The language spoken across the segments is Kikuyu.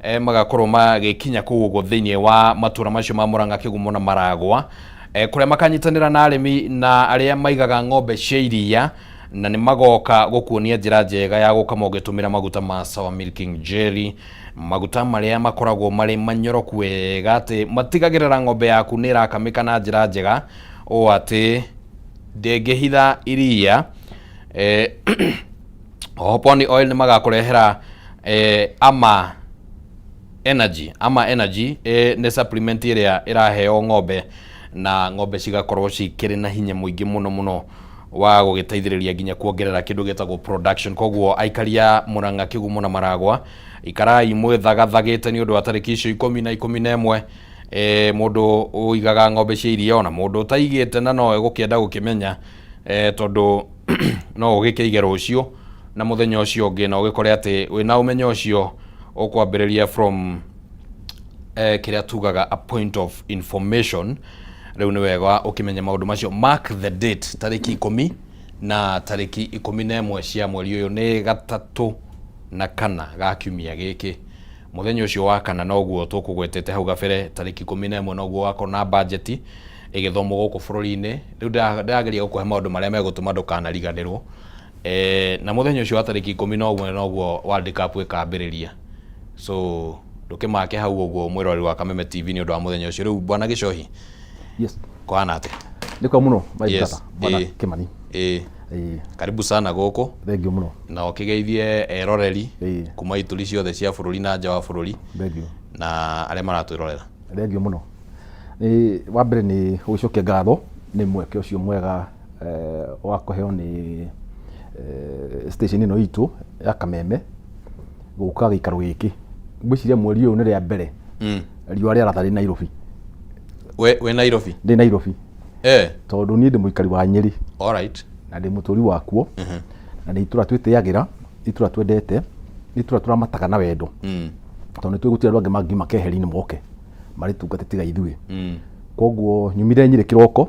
Magakorwo magĩkinya kũu ũguo thĩinĩ wa matũra macio ma Murang'a, Kĩgumo na Maragwa, kũrĩa makanyitanĩra na arĩmi na arĩa maigaga ng'ombe cia iria, na nĩ magoka gũkuonia njĩra njega ya gũkama ũgĩtũmĩra maguta ma Sour Milking Jelly, maguta marĩa makoragwo marĩ manyoroku wega atĩ matigagĩrĩra ng'ombe yaku nĩ ĩrakamĩka na njĩra njega ũũ atĩ ndĩngĩhitha iria. Oho Pony Oil nĩ magakũrehera Ama Energy. Ama Energy nĩ supplement ĩrĩa ĩraheo ng'ombe na ng'ombe cigakorwo cikĩrĩ na hinya mũingĩ mũno mũno wa gũgĩteithĩrĩria nginya kuongerera kĩndũ gĩtagwo production. Koguo aikari a Murang'a, Kĩgumo na Maragwa, ikarai mwĩthagathagĩte nĩ ũndũ wa tarĩki icio 10 na 11. Mũndũ ũigaga ng'ombe cia iria ona mũndũ ũtaigĩte na no egũkĩenda gũkĩmenya, tondũ no ũgĩkĩige rũciũ na mũthenya ũcio ũngĩ na ũgĩkore atĩ wĩna ũmenyo ũcio ũkwambĩrĩria from kĩrĩa tugaga a point of information. Rĩu nĩ wega ũkĩmenye maũndũ macio. Mark the date, tarĩki 10 na tarĩki 11 cia mweri ũyũ, nĩ gatatũ na kana ga kiumia gĩkĩ. Mũthenya ũcio wa kana noguo tũkũgwetete hau gabere, tarĩki 11 noguo wakorwo na bajeti ĩgĩthomwo gũkũ bũrũri-inĩ. Rĩu ndĩrageria gũkũhe maũndũ marĩa megũtũma ndũkanariganĩrwo. Na mũthenya ũcio wa tarĩki 11 noguo World Cup ĩkambĩrĩria, so ndũkĩmake hau ũguo, mwĩroreri wa Kameme TV, nĩ ũndũ wa mũthenya ũcio. Rĩu bwana Gĩcohi, Yes. kũhana atĩa? Nĩ kwa mũno, my brother, bwana Kimani. Ĩĩ. Karibu sana gũkũ. Thank you mũno. Na ũkĩgeithie eroreri kuma ituri ciothe cia bũrũri na nja wa bũrũri Thank you. na arĩa maratwĩrorera. Thank you mũno. Nĩ wa mbere nĩ gũcokia ngatho nĩ mweke ũcio mwega wa kũheo nĩ station ĩno itũ ya Kameme gũka gĩikaro gĩkĩ. Ngwĩciria mweri ũyũ nĩ rĩa mbere riũa rĩaratha rĩ Nairobi. We Nairobi? Ndĩ Nairobi. Tondũ niĩ ndĩ mũikari wa Nyĩrĩ na ndĩ mũtũri wakuo, na nĩ itũra twĩtĩagĩra, itũra twendete, nĩ itũra tũramataga na wendo, tondũ nĩ tũĩ gũtirĩ andũ angĩ mangiuma keheri-inĩ moke marĩtungate tiga ithuĩ. Koguo nyumire Nyĩrĩ kĩroko,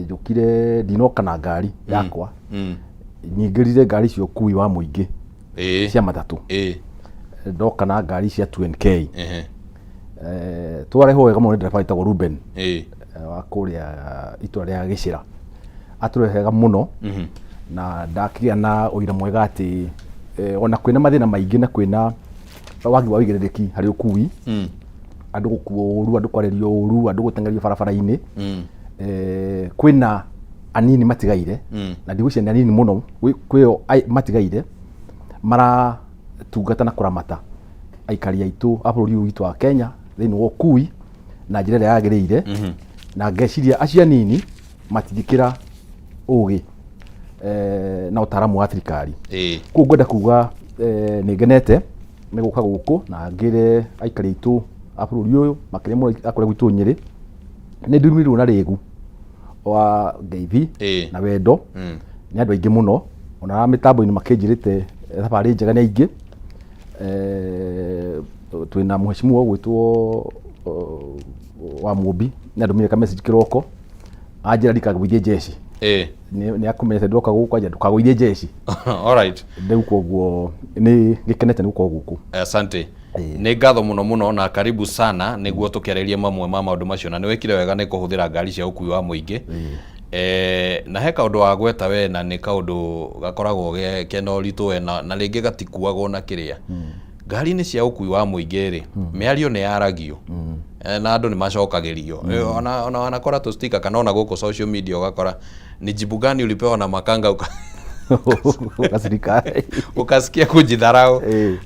njũkire, ndinoka na ngari yakwa, nyingĩrire ngari cia ũkui wa mũingĩ cia matatũ. Ndoka na ngari cia 2NK. Twarehwo wega mũno nĩ ndereba wĩtagwo Ruben wa kũrĩa itũra rĩa Gĩcĩra. Atũrehe wega mũno na ndakĩgĩa na ũira mwega atĩ ona kwĩna mathĩna maingĩ na kwĩna wagi wa ũigĩrĩrĩki harĩ ũkui, andũ gũkuo ũru, andũ kwarĩrio ũru, andũ gũteng'erio barabara-inĩ, kwĩna anini matigaire, na ndigwĩciria nĩ anini mũno, kwĩo matigaire maratungata na kũramata aikari aitũ a bũrũri ũyũ witũ wa Kenya thĩinĩ wa ũkui na njĩra ĩrĩa yagĩrĩire. Na ngeciria acio anini matingĩkĩra ũgĩ na ũtaaramu wa thirikari. Koguo ngwenda kuga nĩ ngenete nĩ gũka gũkũ na ngĩre aikari aitũ a bũrũri ũyũ, makĩria mũno a kũrĩa gwitũ Nyĩrĩ, nĩ ndumĩirwo na rĩgu wa ngeithi na wendo nĩ andũ aingĩ mũno, ona mĩtambo-inĩ makĩnjĩrĩte thabarĩ njega nĩ aingĩ. Twĩna mheshimiwa ũgwĩtwo wa Mũmbi, nĩ andũmĩire ka message kĩroko anjĩra ndikagũithie jeshi. Nĩ akũmenyete ndoka gũkũ, anjĩra ndũkagũithie jeshi. Rĩu koguo nĩ gĩkenete nĩ gũkorwo gũkũ. Asante. Nĩ ngatho mũno mũno na karibu sana nĩguo tũkĩarĩrie mamwe ma maũndũ macio, na nĩ wĩkire wega nĩ kũhũthĩra ngari cia ũkui wa mũingĩ. Na he kaũndũ wagweta we, na nĩ kaũndũ gakoragwo kena ũritũ we, na rĩngĩ gatikuagwo na kĩrĩa ngari-inĩ cia ũkui wa mũingĩ rĩ, mĩario nĩ yaragio na andũ nĩ macokagĩrio. Ona wanakora tũ sticker kana ona gũkũ social media ũgakora ni jibu gani ulipewa na makanga Ũgacirika. Ukasikia kujidharau.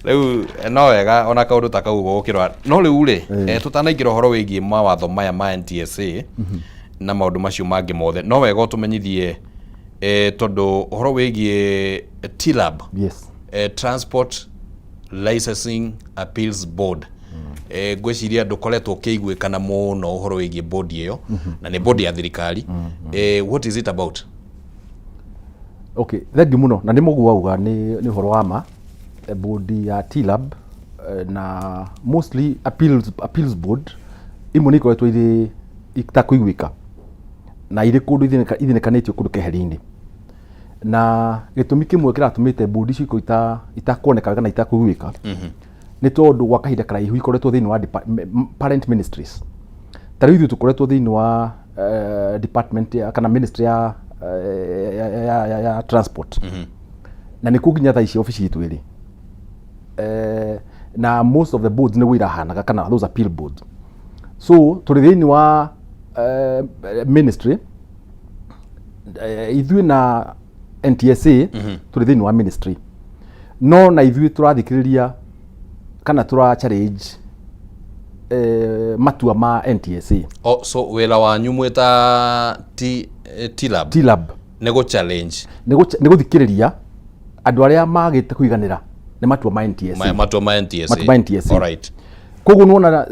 Rĩu no wega ona kaũndũ ta kau gũkĩrora. No rĩu rĩ, tũtanaingĩra ũhoro wĩgiĩ mawatho maya ma NTSA na maũndũ macio mangĩ mothe, no wega ũtũmenyithie, tondũ ũhoro wĩgiĩ TLAB, Transport Licensing Appeals Board, ngwĩciria ndũkoretwo ũkĩiguĩkana mũno ũhoro wĩgiĩ board ĩyo, na nĩ board ya thirikari. What is it about? Okay, thank you mũno, na nĩ mũguo wauga nĩ ũhoro wa ma. Board ya TLAB na mostly appeals board imwe nĩ ikoretwo irĩ itakũiguĩka na irĩ kũndũ ithinĩkanĩtio kũndũ keheri-inĩ, na gĩtũmi kĩmwe kĩratũmĩte board icio ikorwo itakuoneka wega na itakũiguĩka. Nĩ tondũ gwa kahinda karaihu ikoretwo thĩinĩ wa parent ministries. Ta rĩu ithuĩ tũkoretwo thĩinĩ wa department ya, kana ministry ya transport, na nĩkuo nginya thaa ici obici itũ ĩrĩ. Na most of the boards nĩguo irahanaga, kana those appeal boards. So tũrĩ thĩinĩ wa ministry, ithuĩ na NTSA tũrĩ thĩinĩ wa ministry, no na ithuĩ tũrathikĩrĩria kana tũra challenge matua ma NTSA. Oh, so wĩra wanyu mwĩta TLAB TLAB nĩ gũ challenge nĩ gũthikĩrĩria andũ arĩa magĩte kũiganĩra nĩ matua ma NTSA. Matua ma NTSA. Matua ma NTSA. Alright. Koguo nĩwona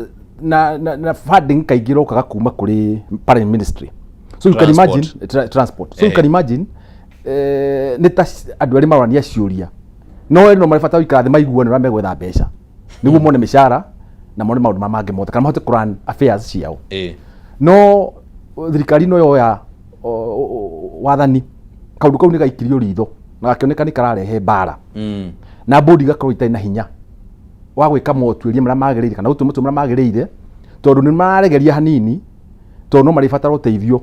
na funding kaingĩ ĩrokaga kuma kũrĩ parent ministry, so you can Transport. imagine transport, so you can imagine nĩ ta andũ erĩ marorania ciũria, no erĩ no marĩ bata gũikara thĩ maiguane ũrĩa megwetha mbeca nĩguo mone mĩcara na mone maũndũ marĩa mangĩ mothe, kana mahote kũ run affairs ciao. No thirikari ĩno yoya wathani, kaũndũ kau nĩ gaikirio ritho na gakĩoneka nĩ kararehe mbara, na bodi igakorwo itarĩ na hinya wa gwĩka motuĩria marĩa magĩrĩire kana gũtua matua marĩa magĩrĩire, tondũ nĩ mararegeria hanini, tondũ no marĩbatara ũteithio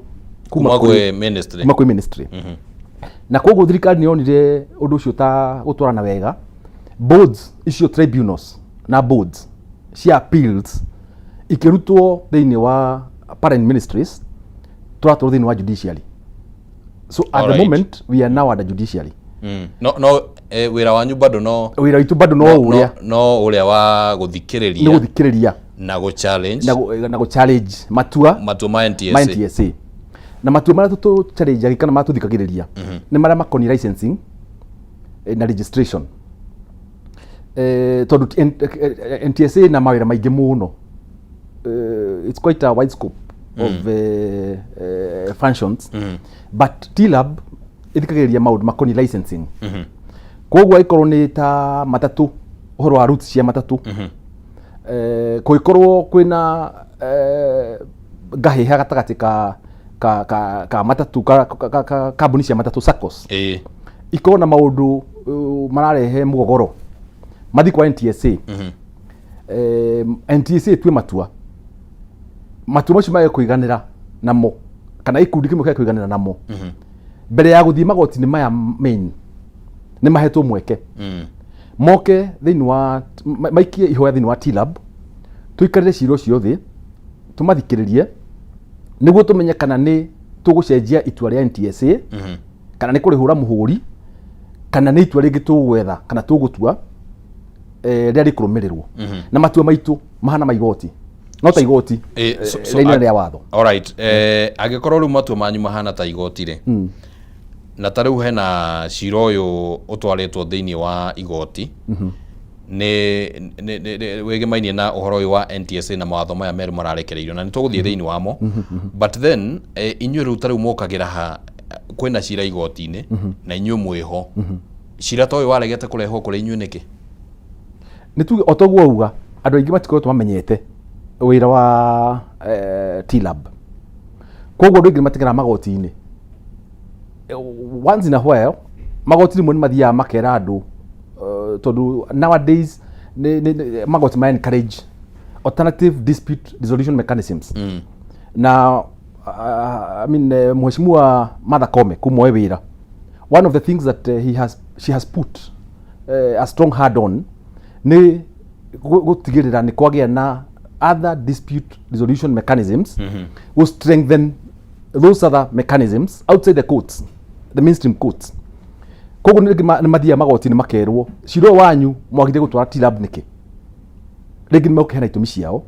kuma kwĩ ministry. Kuma kwĩ ministry. Na koguo thirikari nĩ yonire ũndũ ũcio ta gũtwarana wega, boards icio, tribunals na boards cia appeals, ikĩrutwo thĩinĩ wa parent ministries, tũratwarwo thĩinĩ wa judiciary. So at the moment we are now under judiciary. No wĩra wanyu bado no Wĩra witũ bado no ũrĩa no ũrĩa wa nĩ gũthikĩrĩria gũthikĩrĩria na gũ challenge na gũ challenge matua matua ma NTSA. Ma NTSA. Na matua marĩa tũ challenge kana marĩa tũthikagĩrĩria nĩ marĩa makoniĩ licensing na registration, tondũ NTSA na mawĩra maingĩ mũno. It's quite a wide scope of functions, but TLAB ĩthikagĩrĩria maũndũ makoniĩ licensing. Koguo angĩkorwo nĩ ta matatũ, ũhoro wa routes cia matatũ, kũngĩkorwo kwĩna ngahĩha gatagatĩ ka matatũ ka kambuni cia matatũ, SACCOS, ikorwo na maũndũ mararehe mũgogoro, mathiĩ kwa NTSA, NTSA ĩtue matua. Matua macio mage kũiganĩra namo, kana gĩkundi kĩmwe kĩage kũiganĩra namo, mbere ya gũthiĩ magoti-inĩ maya main, nĩ mahetwo mweke moke thĩinĩ wa maikie ihoya thĩinĩ wa TLAB, tũikarĩre cira ũcio thĩ, tũmathikĩrĩrie nĩguo tũmenye kana nĩ tũgũcenjia itua rĩa NTSA, kana nĩ kũrĩhũra mũhũri, kana nĩ itua rĩngĩ tũgwetha kana tũgũtua rĩrĩa rĩkũrũmĩrĩrwo. Na matua maitũ mahana ma igoti, no ta igoti So rĩa inene rĩa watho. Alright, angĩkorwo rĩu matua manyu mahana ta igoti rĩ, na ta rĩu hena cira ũyũ ũtwarĩtwo thĩinĩ wa igoti nĩ wĩgĩmainie na ũhoro ũyũ wa NTSA na mawatho maya merũ mararekereirio, na nĩ tũgũthiĩ thĩinĩ wamo, but then inyuĩ rĩu ta rĩu mũkagĩra ha kwĩna cira igoti-inĩ na inyuĩ mwĩho? Cira ta ũyũ waregete kũrehwo kũrĩ inyuĩ nĩkĩ? Nĩ tuge o toguo uga, andũ aingĩ matikoretwo mamenyete wĩra wa TLAB, koguo andũ aingĩ nĩ matigaraga magoti-inĩ. Once in a while magoti rĩmwe nĩ mathiaga makera andũ, tondũ nowadays nĩ magoti ma encourage alternative dispute resolution mechanisms. Na I mean, Mheshimiwa Martha Koome kuma oe wĩra, one of the things that he has she has put a strong hand on nĩ gũtigĩrĩra nĩ kwagĩa na other dispute resolution mechanisms, go strengthen those other mechanisms outside the courts, the mainstream courts. Koguo nĩ mathiaga magoti-inĩ makerwo, cira ũyũ wanyu mwagire gũtwara TLAB nĩkĩ? Rĩngĩ nĩ mekũheana itũmi ciao,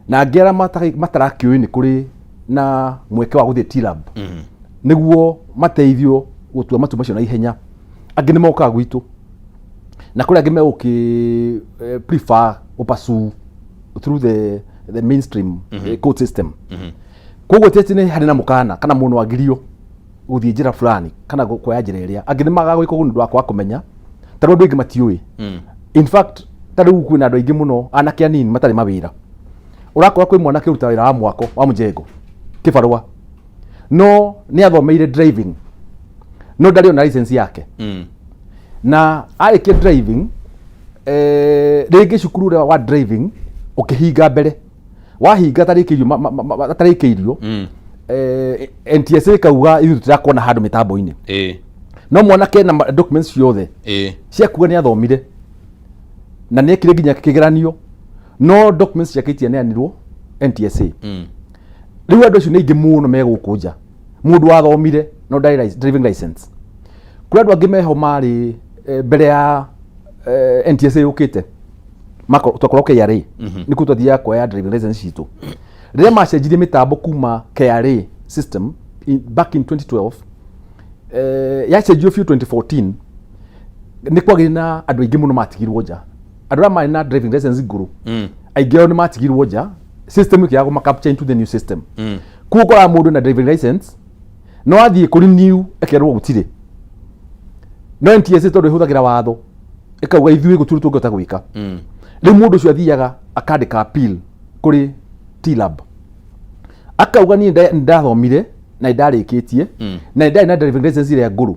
na angĩ arĩa matarakĩũĩ nĩ kũrĩ na mweke wa gũthiĩ TLAB nĩguo mateithio gũtua matua macio na ihenya, angĩ nĩ mokaga gwitũ, na kũrĩ angĩ megũkĩ prefer gũ through the mainstream court system. Koguo ti atĩ nĩ harĩ na mũkana kana mũndũ agirio gũthiĩ njĩra fulani kana kuoya njĩra ĩrĩa. Angĩ nĩ magaga gwĩka ũguo nĩ ũndũ wa kwaga kũmenya, tondũ andũ aingĩ matiũĩ. In fact, ta rĩu kwĩna andũ aingĩ mũno, anake anini matarĩ mawĩra. Ũrakora kwĩ mwanake ũrutaga wĩra wa mwako wa mũjengo kĩbarũa, no nĩ athomeire driving, no ndarĩ ona license yake. Na arĩkia driving, Rĩngĩ cukuru ũrĩa wa driving ũkĩhinga mbere wahinga atarĩkĩirio atarĩkĩirio. NTSA ĩkauga ithuĩ tũtirakuona handũ mĩtambo-inĩ. No mwanake na documents ciothe cia kuga nĩ athomire na nĩ ekire nginya kĩgeranio, no documents ciake itianeanirwo NTSA. Rĩu andũ acio nĩ aingĩ mũno me gũkũ nja, mũndũ wathomire no ndarĩ driving license. Kũrĩ andũ angĩ meho marĩ mbere ya NTSA yũkĩte, twakorwo KRA nĩkuo twathiaga kuoya driving license citũ. Rĩrĩa macenjirie mĩtambo kuma KRA system back in 2012, yacenjio biũ 2014, nĩ kwagĩire na andũ aingĩ mũno matigirwo nja. Andũ arĩa marĩ na driving license ngũrũ, aingĩ ao nĩ matigirwo nja, system ĩkĩaga kũma capture into the new system. Koguo ũkoraga mũndũ na driving license no athiĩ kũ renew ekerwo gũtirĩ. No NTSA tondũ ĩhũthagĩra watho ĩkauga ithuĩ gũtirĩ tũngĩhota gwĩka. Rĩu mũndũ ũcio athiaga akandĩka appeal kũrĩ TLAB, akauga niĩ nĩ ndathomire na nĩ ndarĩkĩtie na nĩ ndarĩ na driving license ĩrĩa ngũrũ,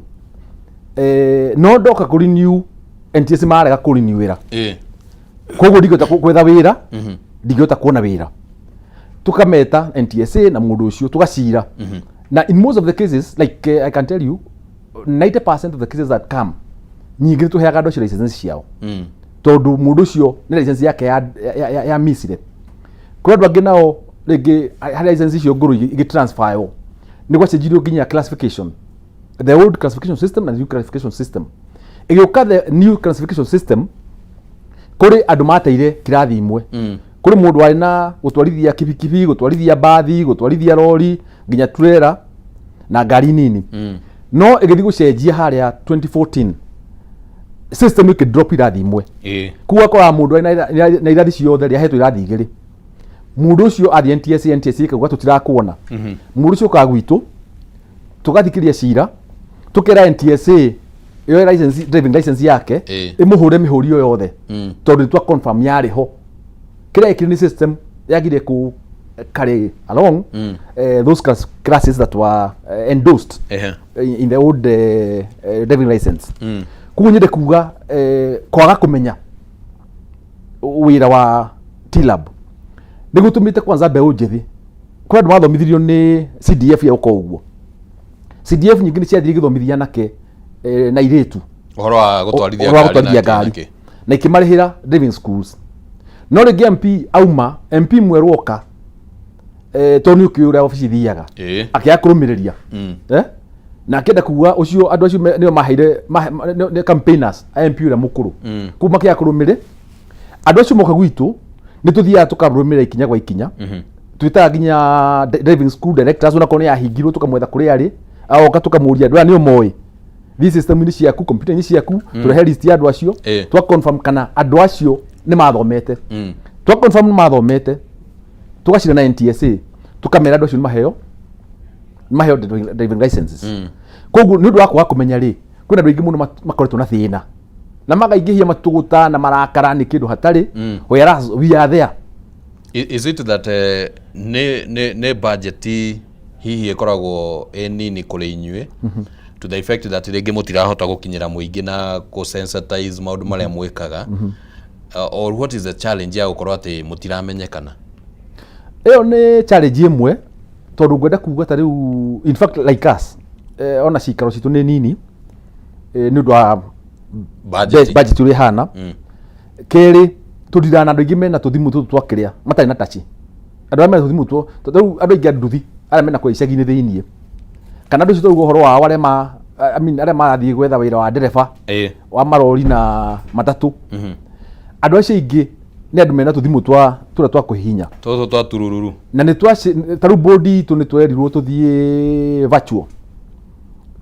no ndoka kũ renew NTSA marega kũ renew wĩra. Koguo ndingĩhota gwetha wĩra, ndingĩhota kuona wĩra. Tukameta NTSA na mũndũ ũcio tũgacira, na in most of the cases, like I can tell you 90% of the cases that come, nyingĩ nĩ tũheaga andũ acio license ciao, tondũ mũndũ ũcio nĩ license yake ya missire. Kũrĩ andũ angĩ nao rĩngĩ harĩ license icio ngũrũ igĩtransferwo nĩ gwacenjirio nginya classification, the old classification system na the new classification system ĩgĩũka. The new classification system, kũrĩ andũ mateire kirathi imwe. Kũrĩ mũndũ warĩ na gũtwarithia kibikibi, gũtwarithia mbathi, gũtwarithia rori, nginya trailer na ngari nini. No ĩgĩthiĩ gũcenjia harĩa 2014, system ĩkĩ drop irathi imwe. Kuga koraga mũndũ arĩ na irathi ciothe rĩ ahetwo irathi igĩrĩ. Mũndũ ũcio athiĩ NTSA, NTSA ĩkauga tũtirakuona. Mũndũ ũcio ũkaga gwitũ, tũgathikĩria cira, tũkera NTSA ĩyo license, driving license yake ĩmũhũre mĩhũri ĩyo yothe, tondũ nĩ twa confirm yarĩ ho. Kĩrĩa ĩkire nĩ system yagire kũ carry along those classes that were endorsed in the old driving license. Koguo nyende kuga kwaga kũmenya wĩra wa TLAB nĩ gũtũmĩte kwanza mbeũ njĩthĩ. Kũrĩ andũ mathomithirio nĩ CDF ya ũka ũguo. CDF nyingĩ nĩ ciathire igĩthomithia anake na airĩtu ũhoro wa gũtwarithia ũhoro wa ngari na gũtwarithia kĩ na ngari kĩ. Na ikĩmarĩhĩra driving schools. No rĩngĩ MP auma, MP mwerũ oka, tondũ nĩ ũkĩũĩ ũrĩa obici ithiaga, akĩaga kũrũmĩrĩria. Eh? Na akĩenda kuga ũcio andũ acio nĩo maheire nĩ campaigners a MP ũrĩa mũkũrũ. Kuma makĩaga kũrũmĩrĩ andũ acio moka gwitũ, nĩ tũthiaga tũkarũmĩrĩra ikinya gwa ikinya. Twĩtaga nginya driving school directors, onakorwo nĩ yahingirwo, tũkamwetha kũrĩa arĩ, agoka tũkamũria andũ aya nĩo moĩ thi system-inĩ ciaku, computer-inĩ ciaku, tũrehe list ya andũ acio. Twa confirm kana andũ acio nĩ mathomete. Twa confirm nĩ mathomete, tũgacira na NTSA, tũkamera andũ acio nĩ maheo driving licenses. Koguo nĩ ũndũ wa kwaga kũmenya rĩ, kwĩna andũ aingĩ mũno makoretwo na thĩna na makaingĩhia matũgũta na marakara nĩ kĩndũ hatarĩ, whereas we are there. Is it that nĩ budget hihi ĩkoragwo ĩ nini kũrĩ inyuĩ, to the effect that rĩngĩ mũtirahota gũkinyĩra mũingĩ na kũ-sensitize maũndũ marĩa mwĩkaga, or what is the challenge ya gũkorwo atĩ mũtiramenyekana? Ĩyo nĩ challenge ĩmwe, tondũ ngwenda kuga ta rĩu, in fact, like us, ona cikaro citũ nĩ nini, nĩ ũndũ wa budget, budget ũrĩa ĩhana. Kerĩ, tũndiraga na andũ aingĩ mena tũthimũ tũtũ twa kĩrĩa matarĩ na tachi. Andũ arĩa mena tũthimũ tũ rĩu, andũ aingĩ a nduthi arĩa mena kũrĩa icagi-inĩ thĩiniĩ, kana andũ acio tũrauga ũhoro wao arĩa ma, I mean, arĩa marathiĩ gwetha wĩra wa ndereba wa marori na matatũ, andũ acio aingĩ nĩ andũ mena tũthimũ twa tũrĩa twa kũhihinya. Tũtũ twa turururu. Na nĩ twa ta rĩu bodi itũ nĩ twerirwo tũthiĩ virtual,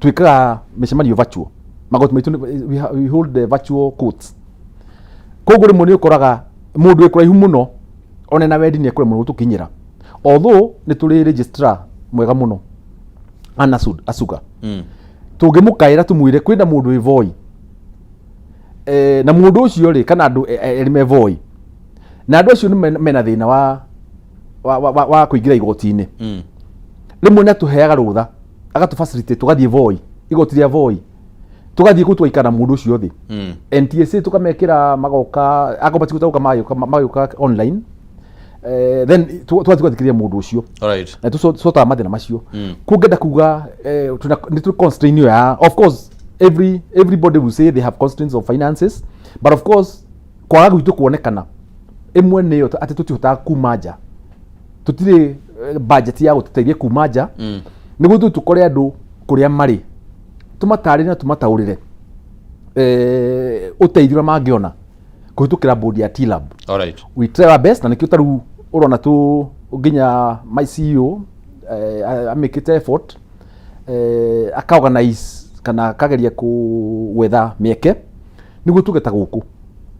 twĩkaga mĩcemanio virtual, magoti maitũ we hold the virtual courts. Koguo rĩmwe nĩ ũkoraga mũndũ wĩ kũraihu mũno ona na wendi nĩ ekũremwo gũtũkinyĩra, although nĩ tũrĩ registrar mwega mũno, Anna Asuka. Tũngĩmũkaĩra tũmwĩre kwĩna mũndũ wĩ Voi, na mũndũ ũcio rĩ, kana andũ erĩ me Voi, na andũ acio nĩ mena thĩna wa kũingĩra igoti-inĩ, rĩmwe nĩ atũheaga rũtha, agatũ facilitate tũgathiĩ Voi, igoti rĩa Voi. Tũgathiĩ kũu tũgaikara na mũndũ ũcio thĩ. NTSA tũkamekĩra magoka, akorwo matigũka magĩũka online, then tũgathiĩ tũgathikĩrĩria mũndũ ũcio. Na tũcotaga mathĩna macio. Kuo ngenda kuga nĩ tũrĩ constraint ĩyo ya, of course everybody will say they have constraints of finances, but of course kwaga gwitũ kuonekana ĩmwe nĩyo atĩ tũtihotaga kuma nja, tũtirĩ budget ya gũtũteithia kuma nja nĩguo tũthiĩ tũkore andũ kũrĩa marĩ, tũmatarĩrie na tũmataũrĩre ũteithio ũrĩa mangĩona kũhĩtũkĩra board ya TLAB. We try our best, na nĩkĩo tarĩu ũrona tũ nginya my CEO amĩkĩte effort, akaorganize kana akageria gwetha mĩeke nĩguo tuge ta gũkũ,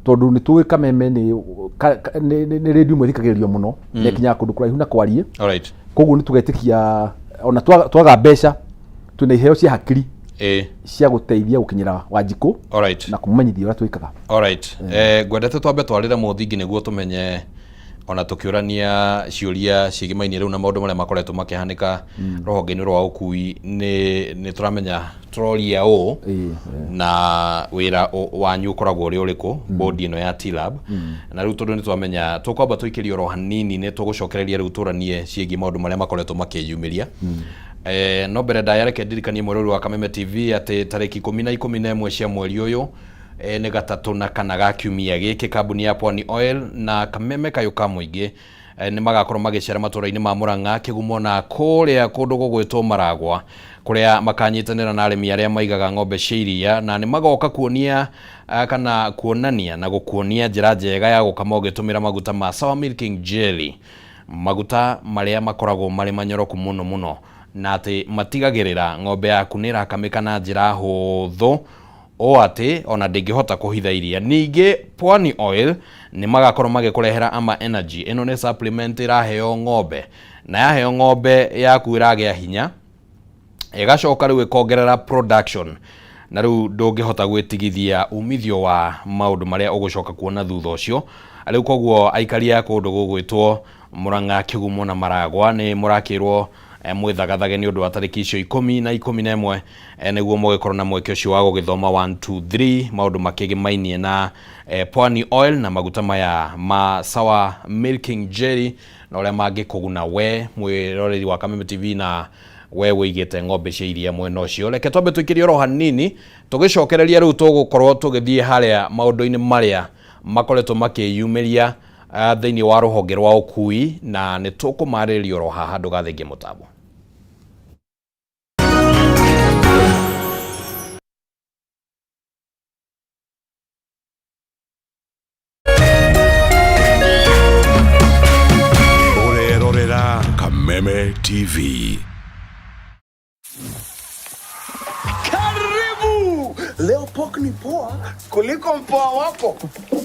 tondũ nĩ tũĩ Kameme nĩ radio ĩmwe ĩthikagĩrĩrio mũno na ĩkinyaga kũndũ kũraihu na kwarie. Koguo nĩ tũgetĩkia ona twaga mbeca, twĩna iheo cia hakiri cia gũteithia gũkinyĩra Wanjikũ na kũmũmenyithia ũrĩa twĩkaga. Alright. Ngwendete twambe twarĩre mũthingi nĩguo tũmenye ona tũkĩũrania ciũria ciĩgĩmainie rĩu na maũndũ marĩa makoretwo makĩhanĩka rũhonge-inĩ rwa ũkui, nĩ tũramenya tũroria ũũ na wĩra wanyu ũkoragwo ũrĩ ũrĩkũ, bodi ĩno ya TLAB. Na rĩu tondũ nĩ twamenya, tũkwamba tũikĩrie oro hanini, nĩ tũgũcokereria rĩu tũranie ciĩgiĩ maũndũ marĩa makoretwo makĩyumĩria. No mbere ndaya, reke ndirikanie mwĩrori wa Kameme TV atĩ tarĩki 10 na 11 cia mweri ũyũ, nĩ gatatũ na kana ga kiumia gĩkĩ, kambuni ya Pwani Oil na Kameme Kayũ ka Mũingĩ nĩ magakorwo magĩcera matũra-inĩ ma Murang'a, Kĩgumo na kũrĩa kũndũ gũgwĩtwo Maragwa, kũrĩa makanyitanĩra na arĩmi arĩa maigaga ng'ombe cia iria, na nĩ magoka kuonia kana kuonania na gũkuonia njĩra njega ya gũkama ũgĩtũmĩra maguta ma Sour Milking Jelly, maguta marĩa makoragwo marĩ manyoroku mũno mũno, na atĩ matigagĩrĩra ng'ombe yaku nĩ ĩrakamĩka na njĩra hũthũ o atĩ ona ndĩngĩhota kũhitha iria. Ningĩ Pwani Oil nĩ magakorwo magĩkũrehera Ama Energy. Ĩno nĩ supplement ĩraheo ng'ombe, na yaheo ng'ombe yaku ĩragĩa hinya, ĩgacoka rĩu ĩkongerera production, na rĩu ndũngĩhota gwĩtigithia umithio wa maũndũ marĩa ũgũcoka kuona thutha ũcio. Rĩu koguo aikari a kũndũ gũgwĩtwo Murang'a, Kĩgumo na Maragwa nĩ mũrakĩrwo mwĩthagathage nĩ ũndũ wa tarĩki icio 10 na 11, nĩguo mũgĩkorwo na mweke ũcio wa gũgĩthoma 1 2 3 maũndũ makĩgĩmainie na Pwani Oil na maguta maya ma Sour Milking Jelly na ũrĩa mangĩkũguna we mwĩroreri wa Kameme TV na we wĩigĩte ng'ombe cia iria mwena ũcio. Reke twambe tũikĩrie oro hanini, tũgĩcokereria rĩu tũgũkorwo tũgĩthiĩ harĩa maũndũ-inĩ marĩa makoretwo makĩyumĩria thĩinĩ wa rũhonge rwa ũkui, na nĩ tũkũmarĩrĩria oro haha. Ndũgathengie mũtambo. Ũrerorera Kameme TV. Karibu! Leo pork ni poa kuliko mpoa wako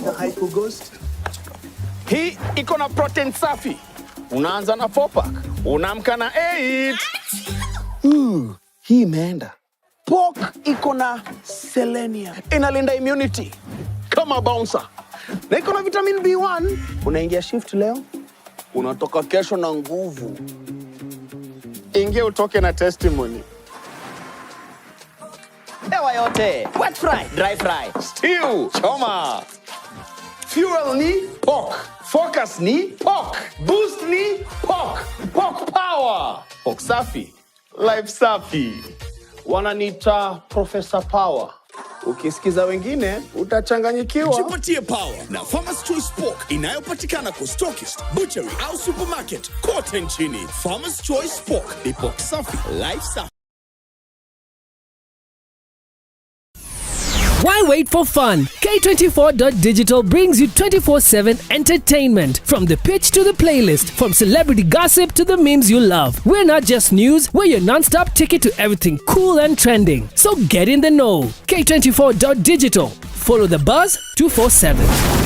na haikughost. Hii iko na protein safi. Unaanza na 4 pack, unaamka na 8. Hii imeenda. Pork iko na selenium, inalinda immunity kama bouncer, na iko na vitamin B1. Unaingia shift leo, unatoka kesho na nguvu. Ingia utoke na testimony. Hewa yote, wet fry, dry fry, stew, choma. Fuel ni pork, focus ni pork, boost ni pork, pork power. Pork safi, life safi. Wananiita Professor Power. Ukisikiza wengine utachanganyikiwa. Jipatie power na Farmers Choice Pork inayopatikana kwa stockist, butchery au supermarket kote nchini. Farmers Choice Pork ni pork safi, life safi. Why wait for fun? K24.digital brings you 24/7 entertainment. From the pitch to the playlist, from celebrity gossip to the memes you love. We're not just news, we're your non stop ticket to everything cool and trending. So get in the know. K24.digital. Follow the buzz 247.